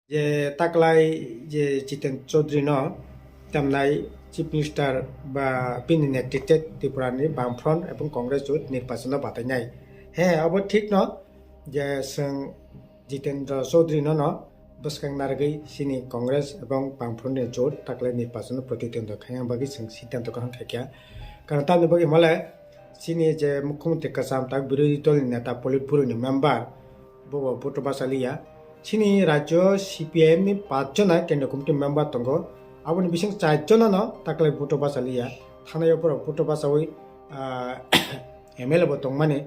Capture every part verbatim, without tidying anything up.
Je taklai je Jiten Chaudhary no tamnai Chief Minister ba bini netrite Tripura ni Bamfront ebong Congress jot nirbachono batainai. He, abo thik no je chwng Jitendra Chaudhary no no bwskang narwgwi chini Congress ebong Bamfront ni jot taklai nirbachono protitwindwa khaina bagwi chwng siddhanto kaham khaikha. Karon tamni bagwi hwnmale chini je mukhyamantri kwcham tak birodhi dol ni neta Politburo ni member bo bo voto bachaliya. Chini rajyo C P I M ni pach jona kendriya committee member tongo, aboni bising char jona no taklai voto bachaliya. Thanai o borok voto bachawi, ah, M L A bo tongmani,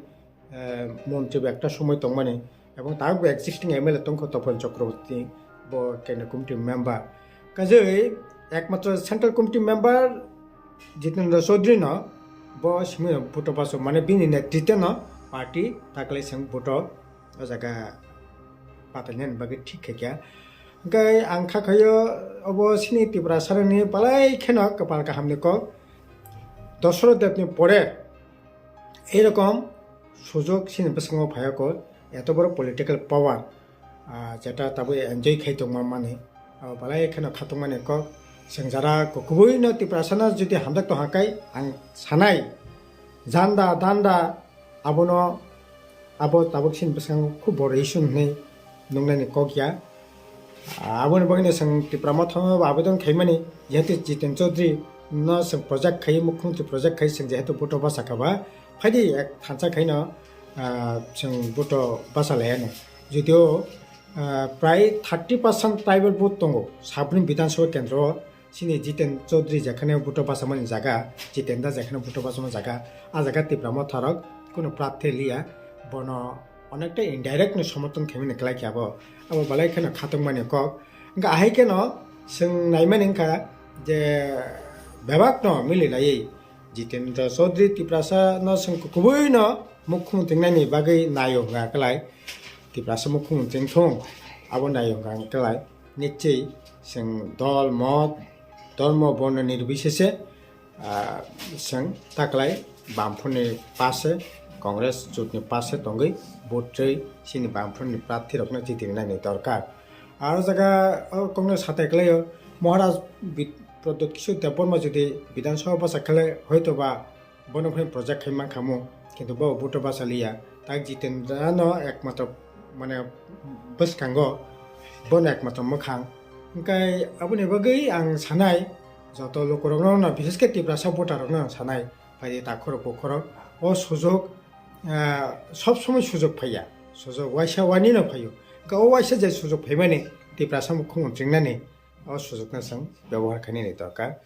ah, montri bo ekta somoi tongmani, ebong tabuk bo existing M L A tongkho Topon Chakraborty bo kendriya committee member. Kajai ekmatro central committee member Jitendra Chaudhary no bo simi voto bacha mane bini netrite no party taklai chwng voto o jaga patainani bagwi thik khaikha. Hwnkhe ang kha khaio obo chini Tiprasarani balai kheno kwpal kahamni kok. Dosoroth Debni pore eirokom sujok chini bwskango phaiya kok, eto boro political power, ah, jeta tabuk enjoy khai tongma mani, ah, balai kheno khatungmani kok. Chwng jara kubui no Tiprasano jodi hamjak tongha khe ang sanai, janda danda abono, abo tabuk chini bwskango khub boro issue hinwi nuknani kok ya. Ah, aboni bagwino chwng Tipra Motha no abedon khaimani, jehetu Jiten Chaudhary no chwng project khai, mukhyamantri project khai chwng jehetu voto bachakha ba, phaidi ek thansa khaino, ah, chwng voto bachalaiyano. Judio, ah, prai thirty percent tribal vote tongo saboni Bidhan Sabha kendro o, chini Jiten Chaudhary jekhane voto bachamani jaga, Jiten da jekhane voto bachamani jaga, a jaga Tipra Motha rok kuno prarthi liya, bono onekta indirect no somorthon khaimani kwlai khe abo, abo balai kheno khatungmani kok. Hwnkhe ahai kheno chwng naimani wngkha je bebak no mili laiwi Jitendra Chaudhary Tiprasa no chwng kubui no mukhyamantri nani bagwi naio hwnkha kwlai, Tiprasa mukhyamantri wngthung abo naio hwnkha kwlai. Nichei chwng dol mot, dhormo, borno nirbisese, ah, chwng taklai Bamfront ni pase, Congress jotni pase tongwi vote rwi chini Bamfront ni prarthi rokno jiti rwnani dorkar. Aro jaga o kokno satai kwlaio, Maharaj Bid-, Pradyot Kishore Debbarma jodi Bidhan Sabha bachakha le hoito ba bono phai project khai mankhamu, kintu bo voto bachaliya. Tak Jitendra no ekmatro mane bwskango, bono ekmatro mwkhang. Hwnkhe aboni bagwi ang sanai, joto lukurokno, bises khe Tiprasa voter rokno ang sanai, phaidi takhorok bukhorok, o sujok, ah, sob somoi sujok phaiya, sujok waisa wani no phaio. Hwnkhe o waisa je sujok phaimani Tiprasa mukhung chwngnani, o sujokno chwng byabohar khainani dorkar.